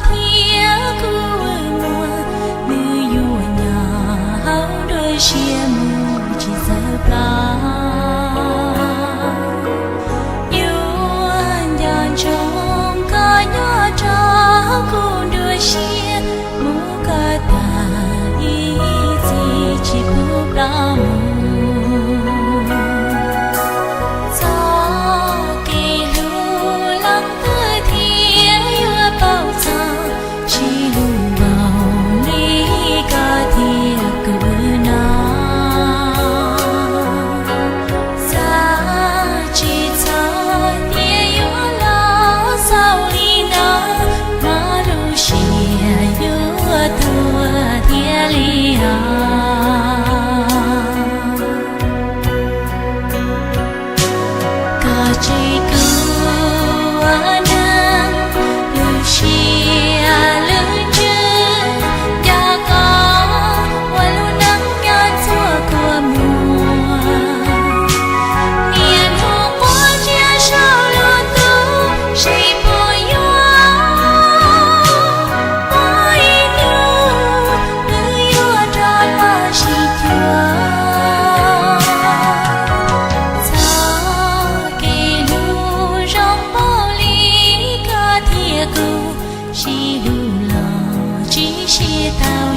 thiab kuv muag, nws yuav nyob hauv nruab siab mus tsis txawv plaws. Yuav nco ntsoov koj nyob rau kuv nruab siab, mus koj tag ib txhis tsis pub ploj mus. Txoj kev hlub leej twg thiaj yuav paub txog, tsis hlub npaum li koj thiab kuv no. Xav tsis txog tias yuav los xaus li no, mas lub siab yuav tuag thiaj li os. Koj tsis kuv ua neeg, lub siab lub ntsws, nco koj ua lub neej nyob txhua kua muag. Niaj hnub quaj ntsia saum lub ntuj, seb puas yuav muaj ib hnub nws yuav rov los sib cuag. Txoj kev hlub zoo npaum li koj thiab kuv, sib hlub los tsis sib tau